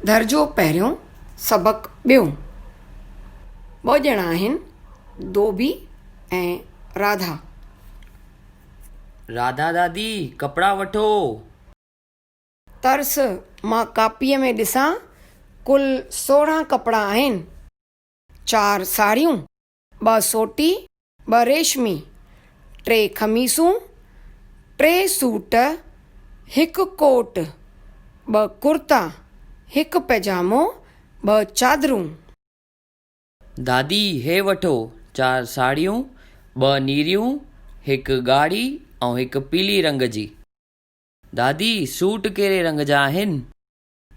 درجو پهريون، سبق ٻيون. ٻه ڄڻا آهن، ڌوٻي ۽ راڌا. راڌا دادي، ڪپڙا وٺو. ترس، مان ڪاپيء ۾ ڏسان، ڪل 16 ڪپڙا آهن. چار ساڙهيون، ٻه سوٽي، ٻه ريشمي، ٽي قميصون، ٽي سوٽ، هڪ ڪوٽ، ٻه ڪرتا، هڪ پئجامو، ٻه چادرون. دادي هي وٺو چار ساڙهيون، ٻه نيريون، هڪ ڳاڙهي ۽ هڪ پيلي رنگ جي. دادي سوٽ ڪهڙي رنگ جا آهن؟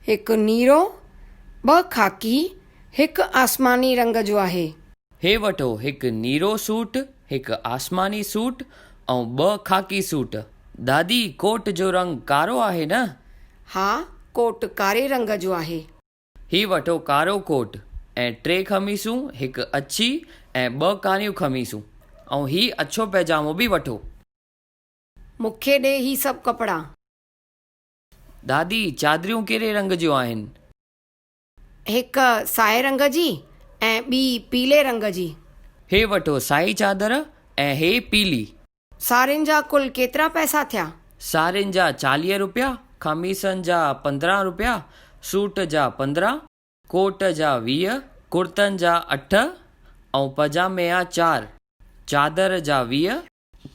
هڪ نيرو، ٻه خاڪي، هڪ آسماني رنگ جو آهي. هي وٺو هڪ نيرو سوٽ، هڪ آسماني سوٽ ۽ ٻه خاڪي سوٽ. دادي ڪوٽ جو رنگ ڪارو آهي نه؟ ها ڪوٽ ڪاري رنگ جو آهي. هي وٺو ڪارو ڪوٽ ۽ ٽي قميصون، هڪ اڇي ۽ ٻه ڪاريون قميصون ۽ هي اڇو پئجامو به وٺو. مون کي ڏي هي سڀ ڪپڙا. دادي، چادريون ڪهڙي رنگ جون آهن؟ هڪ سائي رنگ جي ۽ ٻي پيلي رنگ جي. هي وٺو سائي چادر ۽ هي پيلي. سارين جا ڪل ڪيترا پئسا ٿيا؟ سارين جا 40 روپيا، قميصن جا 15 روپيا، سوٽ جا 15، ڪوٽ جا 20، ڪرتن جا اٺ ۽ پجامي جا چار، چادر جا 20،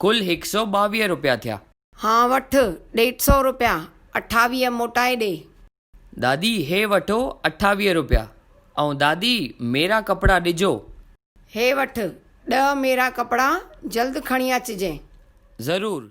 ڪل 122 روپيا ٿيا. ها وٺ ڏيڍ سئو روپيا، 28 موٽائي ڏي. دادي هي وٺو 28 روپيا ۽ دادي ميرا ڪپڙا ڏجو. هي وٺ ڏهه ميرا ڪپڙا، جلد کڻي اچجين. ضرور.